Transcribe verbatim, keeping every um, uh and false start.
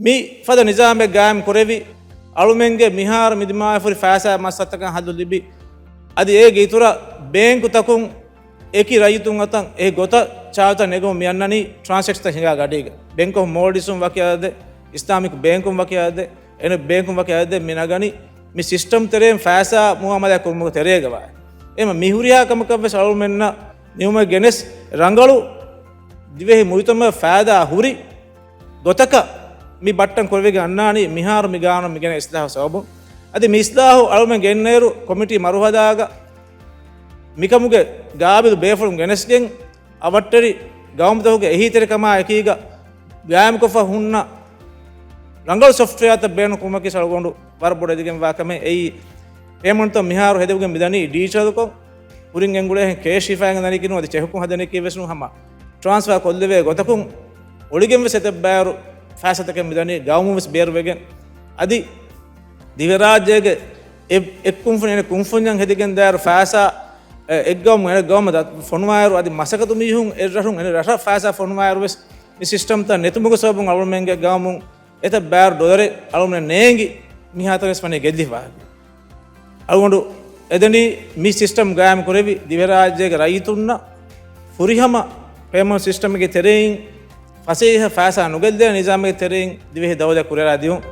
މި ފަދަ ނިޒާމެއް ގާއިމް ކުރެވި، އަޅުމެންގެ މިހާރު މިދިމާވެފަހުރި ފައިސާ މައްސަތަކަށް ހައްލު ލިބި، އަދި އޭގެ އިތުރަށް ބޭންކުތަކުން އެކި ރައްޔިތުން އަތަށް އެ ގޮތަށް ޗާލުތައް ނެގުމަށް މި އަންނަނީ ޓްރާންސެކްޝަންތައް ހިނގާ ގަޑީގަ. ބޭންކް އޮފް މޯލްޑިވްސުން ވަކި އަދަދެއް، އިސްލާމިކް ބޭންކުން ވަކި އަދަދެއް، އެން އެފް ބޭންކުން ވަކި އަދަދެއް މި ނަގަނީ. މި ސިސްޓަމް ތެރެއިން ފައިސާ މުއާމަލާތް ކުރުމުގެ ތެރޭގަ ވާ. އެމަ މި ހުރިހާ ކަމަކަށް ވެސް އަޅުމެންނަށް ނިމުމަށް ގެނެސް، ރަނގަޅު ދިވެހި މުޖުތަމަޢަށް ފައިދާ ހުރި ގޮތަކަށް މި ބައްޓަން ކުރެވިގެން އަންނާނީ މިހާރު މި ގާނޫނު މި ގެނެސް އިސްލާހު ސަބަބުން. އަދި މި އިސްލާހު އަޅުމެން ގެންނައިރު ކޮމިޓީ މަރުހަލާގަ މިކަމުގެ ގާބިލު ބޭފުޅުން ގެނެސްގެން އަވަށްޓެރި ގައުމުތަކުގެ އެހީތެރިކަމާ އެކީގަ ގާއިމްކޮށްފަ ހުންނަ ރަނގަޅު ސޮފްޓްވެއާތައް ބޭނުންކުރުމަކީ އަޅުގަނޑު ވަރަށް ބޮޑަށް އެދިގެންވާ ކަމެއް. އެއީ ޕޭމަންޓްތައް މިހާރު ހެދިގެން މިދަނީ ޑިޖިޓަލްކޮށް، ކުރިން ގެންގުޅޭހެން ކޭޝް ހިފައިގެން ދަނީކީނު އަދި ޗެކުކުން ހަދަނީކީ ވެސް ނޫން. ހަމަ ޓްރާންސްފާ ކޮށްލެވޭ ގޮތަކުން އޮޅިގެން ވެސް އެތައް ބައިވަރު ފައިސާތަކެއް މިދަނީ ގައުމުން ވެސް ބޭރުވެގެން. އަދި ދިވެރާއްޖޭގެ އެ-، އެއްކުންފުނި އެނެ ކުންފުންޏަށް ހެދިގެން ދާއިރު ފައިސާ އެ-، އެއްގައުމު އެނެ ގައުމަށް ފޮނުވާއިރު އަދި މަސައްކަތު މީހުން އެއްރަށުން އެނެ ރަށަށް ފައިސާ ފޮނުވާއިރު ވެސް މި ސިސްޓަމްތައް ނެތުމުގެ ސަބަބުން އަޅުމެންގެ ގައުމުން އެތައް ބައިވަރު ޑޮލަރެއް އަޅުމެން ނޭނގި މިހާތަނަށް ވެސް ވަނީ ގެއްލިފަ. އަޅުގަނޑު އެދެނީ މި ސިސްޓަމް ގާއިމް ކުރެވި ދިވެރާއްޖޭގެ ރައްޔިތުންނަށް ފުރިހަމަ ޕޭމަންޓް ސިސްޓަމްގެ ތެރެއިން ފަސޭހަ ފައިސާ ނުގެއްލޭ ނިޒާމެއްގެ ތެރެއިން ދިވެހި ދައުލަތް ކުރިއަރާ ދިޔުން.